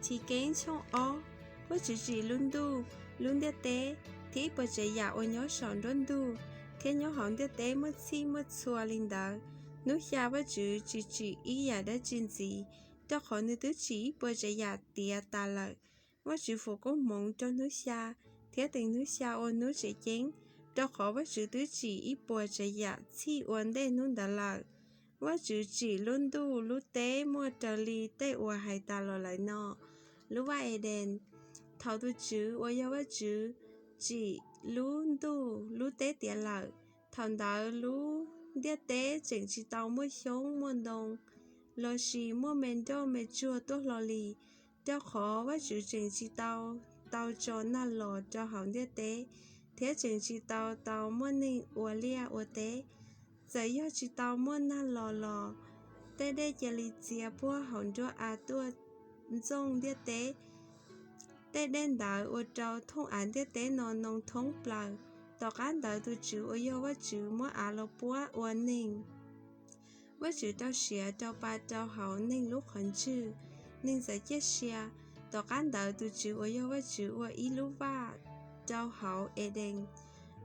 Chiv Keeb tshooj ob. Vajtswv tsim lub ntuj, lub ntiaj teb, thiab ib puas tsav yam uas nyob saum nruab ntug thiab nyob hauv ntiaj teb muaj txhij muaj txhua li ntawd. Hnub xya Vajtswv tsis tsim ib yam dab tsi ntxiv, rau qhov nws twb tsim ib puas tsav yam tiav tas lawm. Vajtswv foom koob hmoov rau hnub xya, thiab teem hnub xya ua hnub tseem ceeb, rau qhov Vajtswv twb tsim ib puas tsav yam txhij ua ntej hnub ntawd lawm. Vajtswv tsim lub ntuj lub teb muaj raws li tej uas hais tas los lawm no. Lub Vaj Edees. Thaum tus Tswv uas yog Vajtswv tsim lub ntuj lub teb tiav lawm, thaum ntawd lub ntiaj teb tseem tsis tau muaj xyoob muaj ntoo lossis muaj me nroj me tsuag tuaj hlo li, rau qhov Vajtswv tseem tsis tau tau tso nag los rau hauv ntiaj teb, thiab tseem tsis tau tau muaj neeg ua liaj ua teb. Txawm yog tsis tau muaj nag los los, tej dej cia li txia puag hauv nruab av tuaj ntxooj ntiaj teb. Tej dej ntawd ua rau thooj av ntiaj teb no noo thoob plaws. Tom qab ntawd tus Tswv uas yog Vajtswv muab av los puab ua neeg. Vajtswv rau siav rau pa rau hauv neeg lub qhov ntswg, neeg txawm ciaj sia. Tom qab ntawd tus Tswv uas yog Vajtswv ua ib lub vaj rau hauv Edees.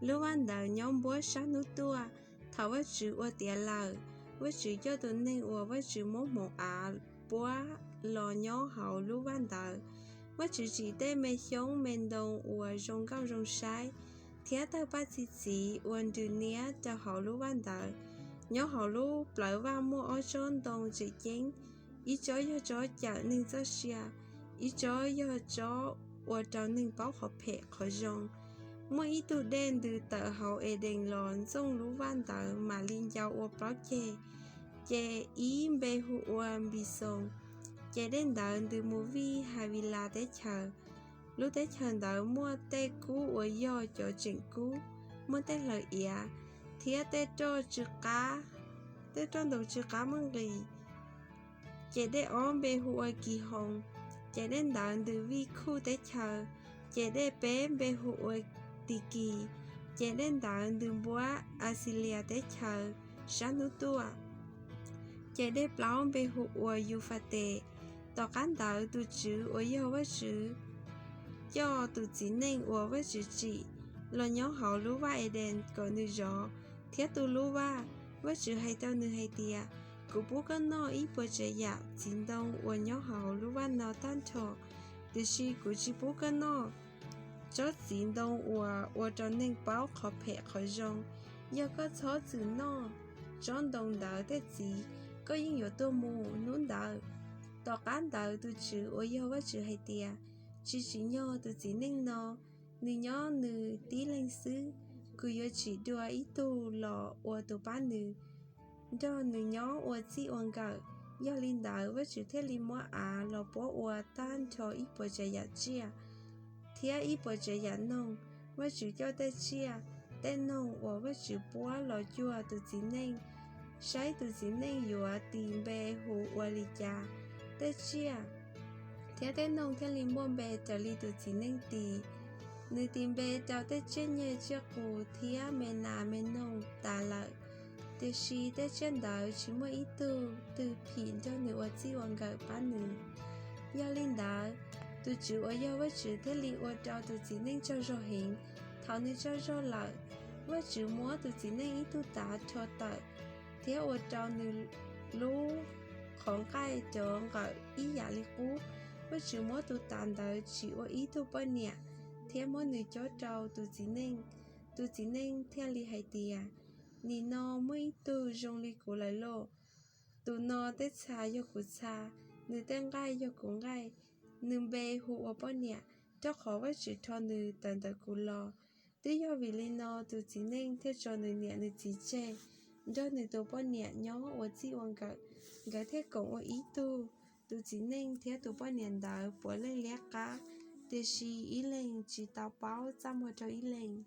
Lub vaj ntawd nyob npuab sab hnub tuaj. Thaum Vajtswv ua tiav lawm, Vajtswv coj tus neeg uas Vajtswv muab hmoov av puab los nyob hauv lub vaj ntawd. Vajtswv tsim tej me xyoob me ntoo uas zoo nkauj zoo saib, thiab tawg paj txi txiv uas nrws niab rau hauv lub vaj ntawd. Nyob hauv lub plawv vaj muaj ob tsob ntoo tseem ceeb, ib tsob yog tsob cawm neeg txoj sia, ib tsob yog tsob ua rau neeg paub qhov phem qhov zoo. Muaj ib tug dej ntws tawm hauv Edees los ntxooj lub vaj ntawd mam li ncau ua plaub ceg, ces ib npe hu ua Npis Xoos, ces dej ntawd ntws mus vij Havilas teb chaws. Lub teb chaws ntawd muaj tej kub uas yog cov tseem kub, muaj tej hlaws iav, thiab tej roj tsw qab, tej roj ntoo tsw qab muaj nqis. Ces dej ob npe hu ua Kis Hoos, ces dej ntawd ntws vij Khuj teb chaws. Ces dej peb npe hu ua Tis Kis, ces dej ntawd ntws npuab Axilias teb chaws sab hnub tuaj. Ces dej plaub npe hu ua Yus Fas Tes. Tom qab ntawd tus Tswv uas yog Vajtswv coj tus txiv neej uas Vajtswv tsim los nyob hauv lub vaj Edees kom nws zov thiab tu lub vaj. Vajtswv hais rau nws hais tias, Kuv pub koj noj ib puas tsav yam txiv ntoo uas nyob hauv lub vaj no tag nrho, tiam sis kuv tsis pub koj noj tsob txiv ntoo uas ua rau neeg paub qhov phem qhov zoo. Yog koj txhob txwm noj tsob ntoo ntawd tej txiv, koj yeej yuav tuag mus hnub ntawd. Tom qab ntawd tus Tswv uas yog Vajtswv hais tias, Tsis tsim nyog tus txiv neej no, nws nyob nws tib leeg xwb. Kuv yuav tsim dua ib tug los ua tus pab nws, nrog nws nyob ua txij ua nkawm. Yog li ntawd Vajtswv thiaj li muab av los puab ua tag nrho ib puas tsav yam tsiaj thiab ib puas tsav yam noog. Vajtswv coj tej tsiaj, tej noog uas Vajtswv puab los cuag tus txiv neej, saib tus txiv neej yuav tis npe hu ua li cas. Tej tsiaj thiab tej noog thiaj li muaj npe raws li tus txiv neej tis. Nws tis npe rau tej tsiaj nyeg tsiaj qus thiab me nas me noog tas lawm, tiam sis tej tsiaj ntawd tsis muaj ib tug twg phim nrog nws ua txij ua nkawm pab nws. Yog li ntawd, tus Tswv uas yog Vajtswv thiaj li ua rau tus txiv neej tsaug zog heev. Thaum nws tsaug zog lawm, Vajtswv muab tus txiv neej ib tug tav rho tawm, thiab ua rau nws lub qhov nqaij rov nqawm ib yam li qub. Vajtswv muab tus tav ntawd tsim ua ib tug poj niam, thiab muab nws cob rau tus txiv neej. Tus txiv neej thiaj li hais tias, Nim no muaj ib tug zoo li kuv lawm lauj! Tus no tej txha yog kuv txha, nws tej nqaij yog kuv nqaij. Nws npe hu ua poj niam, rau qhov Vajtswv rho nws tawm ntawm kuv los. Twb yog vim li no tus txiv neej thiaj tso nws niam nws txiv tseg, nrog nws tus poj niam nyob ua txij ua nkawm, nkawd thiaj koom ua ib tug. Tus txiv neej thiab tus poj niam ntawd puav leej liab qab, tiam sis ib leeg tsis tau paub txaj muag rau ib leeg.